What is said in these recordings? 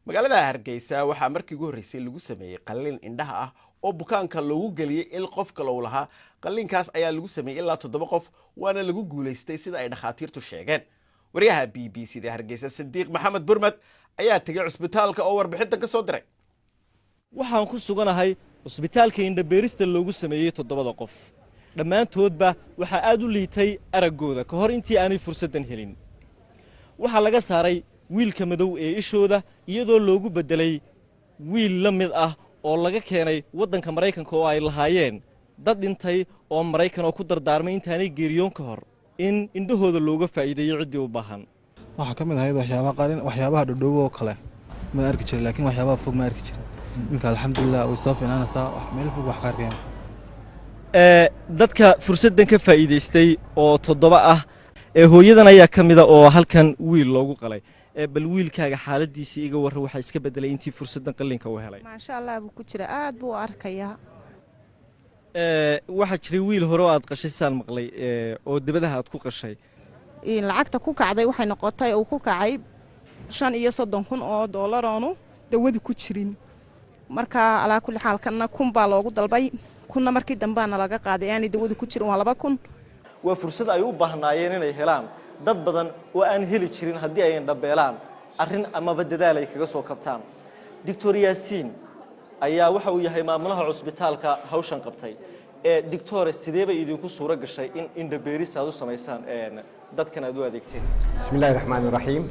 Magaalada Hargeysa waxaa markii ugu horreysay lagu sameeyey qalliin indhaha ah oo bukaanka loogu geliyey il qof kale uu lahaa. Qalliinkaas ayaa lagu sameeyey ilaa toddoba qof, waana lagu guulaystay, sida ay dhakhaatiirtu sheegeen. Wariyaha BBC da Hargeysa, Sadiiq Maxamed Burmed, ayaa tegey cusbitaalka oo warbixintan ka soo diray. Waxaan ku suganahay cusbitaalka indhabeerista loogu sameeyey toddobada qof. Dhammaantoodba waxaa aad u liitay araggooda ka hor intii aanay fursaddan helin. Waxaa laga saaray wiilka madow ee ishooda, iyadoo loogu beddelay wiil la mid ah oo laga keenay waddanka Maraykanka, oo ay lahaayeen dad dhintay oo Maraykan oo ku dardaarmay intaanay geeriyoon ka hor in indhahooda looga faa'iideeyo ciddii u baahan. Waxaa ka mid ahayd waxyaabaha qaar, waxyaabaha dhodhowo oo kale ma arki jiray, laakiin waxyaabaha fog ma arki jirin. Iminka alxamdulilah, way soo fiicnaanaysaa, meel fog wax ka arkeen. Dadka fursaddan ka faa'iidaystay oo toddoba ah ee hooyadan ayaa ka mida oo halkan wiil loogu qalay. Bal wiilkaaga xaaladiisii iga warran, waxaa iska beddelay intii fursaddan qalliinka uu helay? Maasha Allah buu ku jira, aad buu u arkayaa. Waxaa jiray wiil hore oo aad qashay, saan maqlay, oo dibadaha aad ku qashay. Lacagta ku kacday waxay noqotay, uu ku kacay 35,000 oo doolaroonu dawadu ku jirin. Marka alaa kulli xaal, kanna 1,000 baa loogu dalbay, 1,000-na markii dambaana laga qaaday, aanay dawadu ku jirin, waa 2,000. Waa fursad ay u baahnaayeen inay helaan dad badan oo aan heli jirin haddii ay indhabeelaan arrin amaba dadaal ay kaga soo kabtaan. Doctor Yaasiin ayaa waxa uu yahay maamulaha cusbitaalka hawshan qabtay. Ee doctore, sidee bay idinku suuro gashay in indhabeeris aad u samaysaan dadkan aad u adeegteen? Bismi illahi raxmaani raxiim.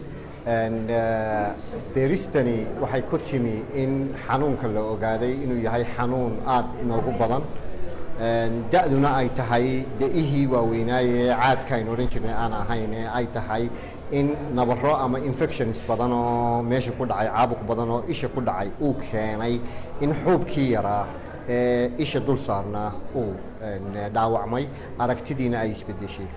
Beeristani waxay ku timi in xanuunka la ogaaday inuu yahay xanuun aad inoogu badan, da'duna ay tahay da'ihii waaweynaaye caadka aynu odhan jirnay aan ahayn, ee ay tahay in nabaro ama infections badan oo meesha ku dhacay, caabuq badan oo isha ku dhacay, uu keenay in xuubkii yaraa ee isha dul saarnaa uu dhaawacmay, aragtidiina ay isbedeshay.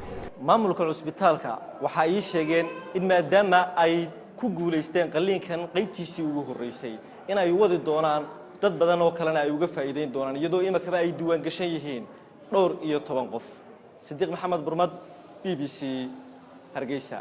Maamulka cusbitaalka waxa ay ii sheegeen in maadaama ay ku guulaysteen qalliinkan qaybtiisii ugu horreysay, in ay wadi doonaan, dad badan oo kalena ay uga faa'iidayn doonaan, iyadoo imikaba ay diiwaan gashan yihiin dhowr iyo toban qof. Sidiiq Maxamed Burmad, BBC, Hargeysa.